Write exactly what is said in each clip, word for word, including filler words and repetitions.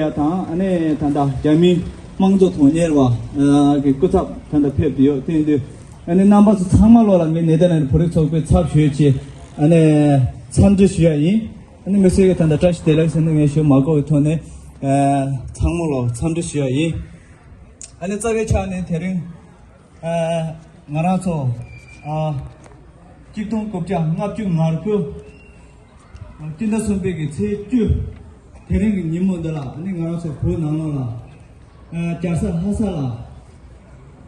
ཡ་དང་ཨ་ནི་ད་ལྟ་རྒྱ་མིའི་དམངས་གཙོ་དོན་གཉེར་བ་གི་སྐུ་ཚབ་ད་ལྟ་ཕེབས་ཏེ་ཡོད། དེ་ཡིན་དུས་ཨ་ནི་རྣམ་པ་ཚོ་ཚང་མ་ལོ་ལ་ངས་ནེ་དར་ལན་བོད་རིགས་ཚོགས་པའི་ཚབ་ཞུས་ཆེད་ཨ་ནི་འཚམས་འདྲི་ཞུ་ཡ་ཡིན། ཨ་ནི་མི་སེར་གྱི་ད་ལྟ་བཀྲ་ཤིས་བདེ་ལེགས་ཟེར་ནས་ངས་ཞུ་མ་དགོས་པའི་ཐོག་ནས་ཚང་མ་ལོ་འཚམས་འདྲི་ཞུ་ཡ་ཡིན། ཨ་ནི་རྩ་བའི་ཆ་ནས་དེ་རིང་ང་རང་ཚོ་གཅིག་སྟོང་དགུ་བརྒྱ་ལྔ་བཅུ་ང་དགུ་སྤྱི་ཟླ་གསུམ་པའི་གི་ཚེས་བཅུ་དེ་རིང་གི་ཉིན་མོ་འདི་ལ་ཨ་ནི་ང་རང་ཚོ་བོད་ནང་ལོགས་ལ་རྒྱལ་ས་ལྷ་ས་ལ་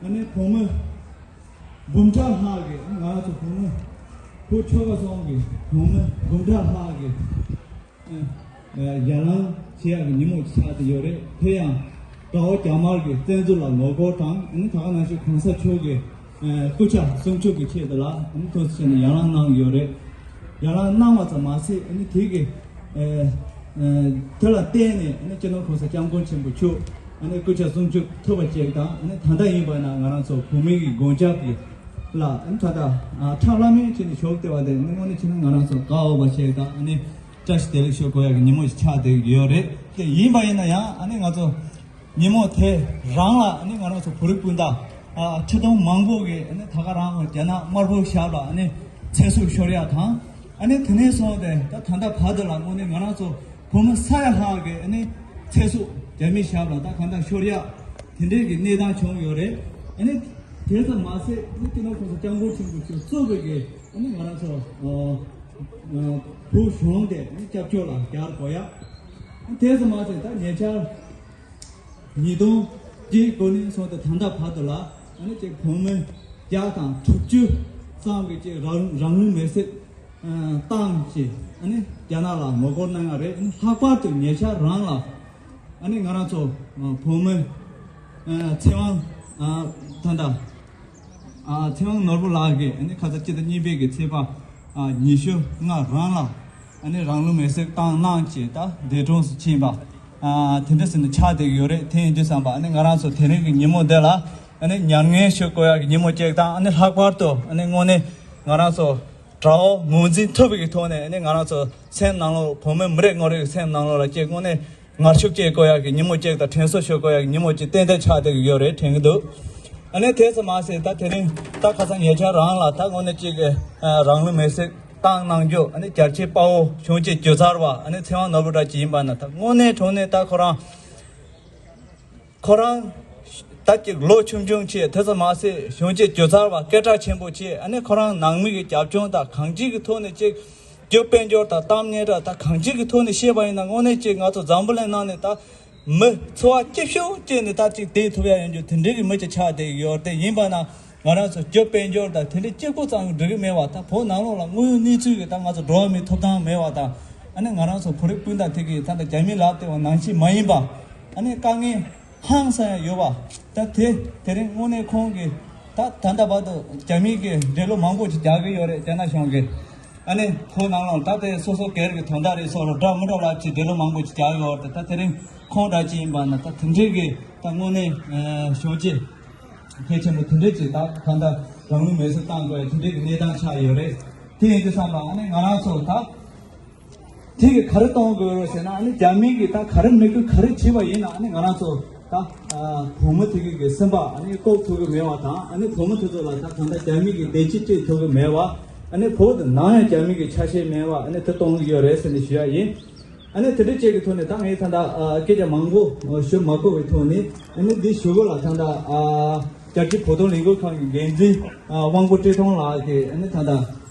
ཨ་ནི་བོད་མི་འབུམ་ཕྲག་ལྷག་གི་ང་རང་ཚོ་བོད་མི་བོད་ཆོལ་ཁ་གསུམ་གི་བོད་མི་འབུམ་ཕྲག་ལྷག་གི་ཡར་ལངས་བྱེད་ཡག་གི་ཉིན་མོ་ཆགས་ཏེ་ཡོད་རེད། དེ་ཡང་དགྲ་བོ་རྒྱ་དམར་གྱི་བཙན་འཛུལ་ལ་ངོ་རྒོལ་དང་ཨ་ནི་ད་ག་ནང་བཞིན་གོང་ས་མཆོག་གི་སྐུ་ཕྱྭ་གསུང་ཆོས་ཀྱི་ཆེད་དུ་ལ་ཨ་ནི་ཐུགས་རྗེ་ཆེ་ནས་ཡར་ལངས་གནང་ཡོད་རེད། ཡར་ལངས་གནང་བ་ཙམ་མ་ཟད་ཨ་ནི་དེ་གི་དེ་ལ་བརྟེན་ནས་ཨ་ནི་སྤྱི་ནོར་༸གོང་ས་༸སྐྱབས་མགོན་ཆེན་པོ་མཆོག་ཨ་ནི་སྐུ་ཕྱྭ་གསུང་ཆོས་ཐོབ་པ་བཅས་དང་ཨ་ནི་ད་ལྟ་ཡིན་པ་ན་ང་རང་ཚོ་བོད་མི་གི་གོད་ཆག་གི་ལ་ཨ་ནི་ད་ལྟ་ཁྲག་བླ་མེད་བྱས་ནས་ཞོགས་བལྟས་པ་དེ་ཨ་ནི་དངོས་གནས་བྱས་ན་ང་རང་ཚོ་དགའ་འོས་པ་བྱས་དང་ཨ་ནི་བཀྲ་ཤིས་བདེ་ལེགས་ཞུ་དགོས་ཡག་གི་ཉིན་མོ་ཞིག་ཆགས་བསྡད་ཀྱི་ཡོད་རེད། དེ་ཡིན་པ་ཡིན་ན་ཡང་ཨ་ནི་ང་ཚོ་ཉིན་མོ་དེ་རང་ལ་ཨ་ནི་ང་རང་ཚོ་བོད་རིགས་སྤུན་ཟླ་ཁྲི་སྟོང་མང་པོ་གིས་ཨ་ནི་ད་ག་རང་རྒྱ་ནག་དམར་པོའི་ཞབས་ལ་ཨ་ནི་ཚེ་སྲོག་ཤོར་ཡག་དང་ཨ་ནི་དེ་ནས་བཟུང་སྟེ་ད་ད་ལྟ་བར་དུ་ལ་དངོས་གནས་ང་རང་ཚོ་བོད་མི་ས་ཡ་ལྷག་གི་ཨ་ནི་ཚེ་སྲོག་རྒྱ་མིའི་ཞབས་ལ་ད་གང་ལྟར་ཤོར་ཡག་དེ་འདྲའི་གི་གནས་སྟངས་བྱུང་ཡོད་རེད། ཨ་ནི་དེ་ཙམ་མ་ཟད་ཨ་ནི་སྤྱི་ནོར་༸གོང་ས་༸སྐྱབས་མགོན་ཆེན་པོ་མཆོག་གཙོས་པའི་གི་ཨ་ནི་ང་རང་ཚོ་བོད་གཞུང་དེ་ཨ་ནི་སྐྱབས་བཅོལ་ལ་རྒྱག་དགོས་ཡག་དེ་ཙམ་མ་ཟད་ད་ཉེ་ཆར་ཉིས་སྟོང་བརྒྱད་གོ་ནས་བཟུང་སྟེ་ད་ལྟ་བར་དུ་ལ་ཨ་ནི་ཅིག་བོད་མི་བརྒྱ་དང་དྲུག་ཅུ་ཙམ་གྱིས་ཅིག་རང་རང་ལུས་མེར་སྲེག་བཏང་བྱས་ཨ་ནི་རྒྱ་ནག་ལ་ངོ་རྒོལ་གནང་ཡག་རེད། ཨ་ནི་ལྷག་པར་དུ་ཉེ་ཆར་རང་ལ་ཨ་ནི་ང་རང་ཚོ་བོད་མི་ཚེ་དབང་ད་ལྟ་ཚེ་དབང་ནོར་བུ་ལགས་ཀྱིས་ཨ་ནི་ཁ་སང་སྤྱི་ཟླ་གཉིས་པའི་གི་ཚེས་པ་ཉི་ཤུ་ལྔ་རང་ལ་ཨ་ནི་རང་ལུས་མེར་སྲེག་བཏང་གནང་བྱས་ད་འདས་གྲོངས་སུ་ཕྱིན་པ་དེ་འདྲ་ཟེར་ནས་ཆགས་བསྡད་ཀྱི་ཡོད་རེད། དེ་ཡིན་དུས་ཙམ་པ་ཨ་ནི་ང་རང་ཚོ་དེ་རིང་གི་ཉིན་མོ་འདི་ལ་ཨ་ནི་མྱ་ངན་ཞུ་དགོས་ཡག་གི་ཉིན་མོ་གཅིག་དང་ཨ་ནི་ལྷག་པར་དུ་ཨ་ནི་དངོས་གནས་ང་རང་ཚོ་དགྲ་བོ་ངོས་འཛིན་ཐུབ་པའི་གི་ཐོག་ནས་ཨ་ནི་ང་རང་ཚོ་སེམས་ནང་ལོགས་བོད་མི་མི་རེ་ངོ་རེ་གི་སེམས་ནང་ལོགས་ལ་ཅིག་དངོས་གནས་ངར་ཤུགས་སྐྱེད་དགོས་ཡག་གི་ཉིན་མོ་གཅིག་དང་དྲན་གསོ་ཞུ་དགོས་ཡག་གི་ཉིན་མོ་གཅིག་ཏན་ཏན་ཆགས་བསྡད་ཀྱི་ཡོད་རེད་དྲན་གྱི་འདུག་ཨ་ནི་དེ་ཙམ་མ་ཟད་ད་དེ་རིང་ད་ཁ་སང་ཉེ་ཆར་རང་ལ་ད་དངོས་གནས་གཅིག་གི་རང་ལུས་མེར་སྲེག་བཏང་གནང་རྒྱུ་ཨ་ནི་རྒྱལ་གཅེས་དཔའ་བོ་གཞོན་སྐྱེས་སྒྱུ་རྩལ་བ་ཨ་ནི་ཚེ་དབང་ནོར་བུ་ལགས་ཅིག་ཡིན་པ་ན་ད་དངོས་གནས་དྲང་གནས་ད་ཁོ་རང་ཁོ་རང་ད་ཅིག་ལོ་ཆུང་ཆུང་ཆེ་དེ་ཙམ་མ་ཟད་གཞོན་སྐྱེས་སྒྱུ་རྩལ་བ་སྐད་གྲགས་ཆེན་པོ་ཆེ་ཨ་ནི་ཁོ་རང་ནང་མི་གི་རྒྱབ་ལྗོངས་དང་གང་ཅིའི་གི་ཐོག་ནས་ཅིག་རྒྱུ་དཔལ་འབྱོར་དང་གཏམ་སྙན་གྲགས་དང་གང་ཅིའི་གི་ཐོག་ནས་བཤད་པ་ཡིན་ན་དངོས་གནས་ཅིག་ང་ཚོ་འཛམ་བུ་གླིང་ནང་ནས་ད་མི་འཚོ་བ་སྐྱིད་ཤོས་སྐྱེས་ནས་ད་ཅིག་བསྡད་ཐུབ་ཡ་ཡོང་རྒྱུ་དེ་འདྲའི་གི་མི་ཅིག་ཆགས་བསྡད་ཡོད་རེད། ཡིན་པ་ན་ང་རང་ཚོ་རྒྱུ་དཔལ་འབྱོར་དང་དེ་འདྲའི་གཅིག་པོ་ཙམ་གྱིས་འགྲིག་གི་མེད་པ་ད་བོད་ནང་ལོགས་ལ་དངོས་ཡོད་གནས་ཚུལ་གྱི་ད་ང་ཚོ་འགྲོ་བ་མིའི་ཐོབ་ཐང་མེད་པ་དང་ཨ་ནི་ང་རང་ཚོ་བོད་རིགས་སྤུན་ཟླ་དེ་གི་ད་ལྟ་རྒྱ་མིས་ལབ་བསྡད་པ་ནང་བཞིན་མ་ཡིན་པ་ཨ་ནི་དཀའ་ངལ་ཧང་སང་ཡང་ཡོད་པ། ད་དེ་དེ་རིང་དངོས་གནས་ཁོང་གིས་ད་ད་ལྟ་བར་དུ་རྒྱ་མིའི་གི་འགྲེལ་བརྗོད་མང་པོ་ཞིག་རྒྱག་གི་ཡོད་རེད། རྒྱ་ནག་གཞུང་གིས་ཨ་ནི་བོད་ནང་ལོགས་ད་དེ་སོ་སོ་སྒེར་གྱི་དོན་དག་རེད་སོགས་ལ་འདྲ་མི་འདྲ་ལབ་ཅིག་འགྲེལ་བརྗོད་མང་པོ་ཞིག་རྒྱག་ཡོད་རེད། ད་དེ་རིང་ཁོང་འདྲ་ཅིག་ཡིན་པ་ན་ད་དེ་འདྲའི་གི་ད་དངོས་གནས་གཞོན་སྐྱེས་གལ་ཆེན་པོ་དེ་འདྲའི་ཅིག་ད་ད་ལྟ་རང་ལུས་མེར་སྲེག་བཏང་དགོས་དེ་འདྲའི་གི་གནས་སྟངས་ཆགས་ཡོད་རེད། དེ་ཡིན་དུས་ཙམ་པ་ཨ་ནི་ང་རང་ཚོ་ད། དེ་གི་ག་རེ་གཏོང་དགོས་རེད་ཟེར་ན་ཨ་ནི་རྒྱ་མི་གི་ད་ག་རེ་མི་དགོས་ག་རེ་བྱས་པ་ཡིན་ན་ཨ་ནི་ང་རང་ཚོ་ད་བོད་མི་དེ་གི་གི་སེམས་པ་ཨ་ནི་བཀུག་ཐུབ་ཀྱི་མེད་པ་དང་ཨ་ནི་བོད་མི་དེ་ཚོ་ལ་ད་གང་ལྟར་རྒྱ་མི་གི་བདེ་སྐྱིད་སྤྲད་ཐུབ་ཀྱི་མེད་པ་ཨ་ནི་བོད་དུ་ནང་ཡང་རྒྱ་མི་གི་ཆ་ཤས་མེད་པ་ཨ་ནི་དེ་གཏོང་གི་ཡོད་རེད་ཟེར་ནས་ཞུ་ཡ་ཡིན། ཨ་ནི་དེ་འདྲ་བཅས་ཀྱི་ཐོག་ནས་ད་ངས་ད་ལྟ་སྐད་ཆ་མང་པོ་ཞུ་མ་དགོས་པའི་ཐོག་ནས་ཨ་ནི་འདི་ཞུ་དགོས་ལ་ད་ལྟ་རྒྱལ་སྤྱིའི་བོད་དོན་ལས་འགུལ་ཁང་གི་འགན་འཛིན་དབང་པོ་བཀྲས་མཐོང་ལགས་ཀྱིས་ཨ་ནི་ད་ལྟ།